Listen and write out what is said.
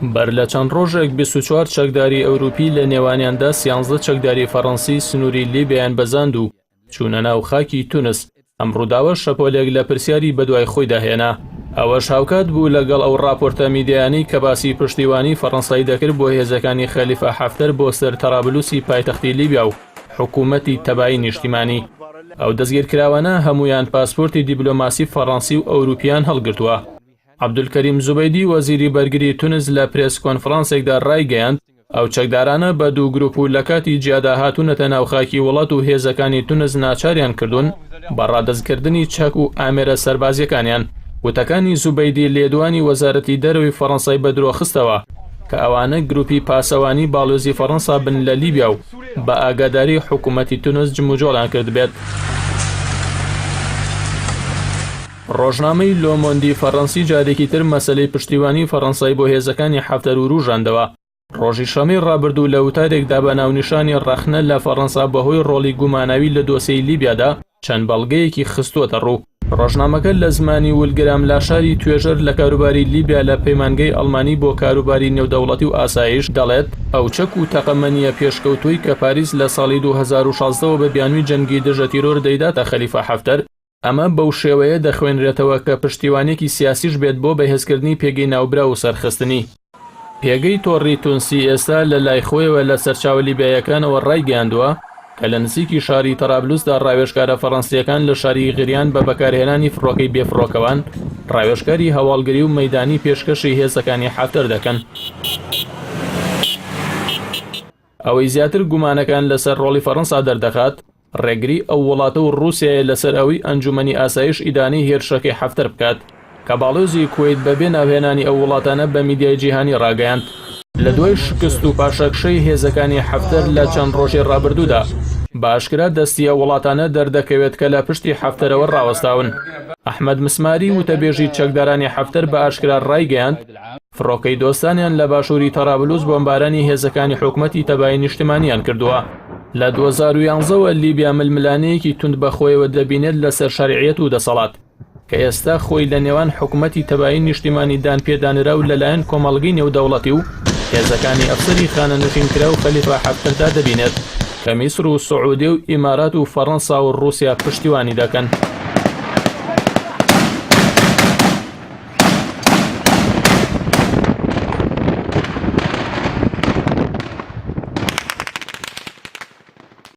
بەر لە چەند ڕۆژێک 24 چەکداری ئەوروپی لە نێوانیاندا سیانزە چەکداری فەڕەنسی سنووری لیبیایان بەزاند و چوونە ناو خاکی تونس، ئەم ڕووداوە شەپۆلێک لە پرسیاری بەدوای خۆیدا هێنا. ئەوەش هاوکات بوو لەگەڵ ئەو ڕاپۆرتە میدیایانەی کە باسی پشتیوانی فەڕەنسای دەکرد بۆ هێزەکانی خەلیفە حەفتەر بۆ سەر تەرابلوسی پایتەختی لیبیا و حکوومەتی تەبایی نیشتیمانی. ئەو دەستگیرکراوانە هەموویان پاسپۆرتی دیبلۆماسی فەڕەنسی و ئەوروپییان هەڵگرتووە. عەبدولکەریم زوبەیدی وەزیری بەرگری تونس لە پرێس کۆنفرانسێکدا ڕایگەیاند، ئەو چەکدارانە بە دوو گروپ و لە کاتی جیادا هاتوونەتە ناو خاکی وڵات و هێزەکانی تونس ناچاریان کردوون بە ڕادەستکردنی چەک و ئامێرە سەربازییەکانیان. وتەکانی زوبەیدی لێدوانی وەزارەتی دەرەوەی فەڕەنسای بە درۆ خستەوە کە ئەوانە گروپی پاسەوانی باڵیۆزی فەڕەنسا بن لە لیبیا و بە ئاگاداری حکوومەتی تونس جموجۆڵیان کردبێت. ڕۆژنامەی لۆمۆندی فەڕەنسی جارێکی تر مەسەلەی پشتیوانی فەڕەنسای بۆ هێزەکانی حەفتەر وروژاندەوە. ڕۆژی شەمەی ڕابردوو لە وتارێکدا بە ناونیشانی ڕەخنە لە فەڕەنسا بەهۆی ڕۆڵی گوماناوی لە دۆسێی لیبیادا چەند بەڵگەیەکی خستووەتە ڕوو. ڕۆژنامەکە لە زمانی ولگرام لاشاری توێژەر لە کاروباری لیبیا لە پەیمانگەی ئەڵمانی بۆ کاروباری نێودەوڵەتی و ئاسایش دەڵێت ئەو چەک و تەقەمەنییە پێشکەوتووەی کە پاریس لە ساڵی 2016 وە بە بیانووی جەنگی دژە تیرۆر دەیداتە خەلیفە حەفتەر ئەمە بەو شێوەیە دەخوێنرێتەوە کە پشتیوانییەکی سیاسیش بێت بۆ بەهێزکردنی پێگەی ناوبراو و سەرخستنی پێگەی تۆڕی تونسی ئێستا لە لای خۆیەوە لە سەرچاوە لیبیاییەکانەوە ڕایگەیاندووە کە لە نزیکی شاری تەرابلوسدا ڕاوێژکارە فەڕەنسییەکان لە شاری غریان بە بەکارهێنانی فڕۆکەی بێفڕۆکەوان ڕاوێژکاری هەواڵگری و مەیدانی پێشکەشی هێزەکانی حەفتەر دەکەن. ئەوەی زیاتر گومانەکان لەسەر ڕۆڵی فەڕەنسا دەردەخات، ڕێگری ئەو وڵاتە و ڕووسیایە لەسەر ئەوەی ئەنجوومەنی ئاسایش ئیدانەی هێرشەکەی حەفتەر بکات، کە باڵیۆزی کوەیت بەبێ ناوهێنانی ئەو وڵاتانە بە میدیای جیهانی ڕاگەیاند. لە دوای شکست و پاشەکشەی هێزەکانی حەفتەر لە چەند ڕۆژی ڕابردوودا، بە ئاشکرا دەستی ئەو وڵاتانە دەردەکەوێت کە لە پشتی حەفتەرەوە ڕاوەستاون. ئەحمەد مسماری وتەبێژی چەکدارانی حەفتەر بە ئاشکرا ڕایگەیاند، فڕۆکەی دۆستانیان لە باشووری تەرابلوس بۆمبارانی هێزەکانی حکومەتی تەبایی نیشتمانیان کردووە. لە 2011 وە لیبیا ململانێیەکی توند بەخۆیەوە دەبینێت لەسەر شەرعیەت و دەسەڵات، کە ئێستا خۆی لە نێوان حکومەتی تەبایی نیشتیمانی دانپێدانراو لەلایەن کۆمەڵگەی نێودەوڵەتی و هێزەکانی ئەفسەری خانەنشینکراو خەلیفە حەفتەردا دەبینێت، کە میسر و سعودیە و ئیمارات و فەڕەنسا و ڕووسیا پشتیوانی دەکەن.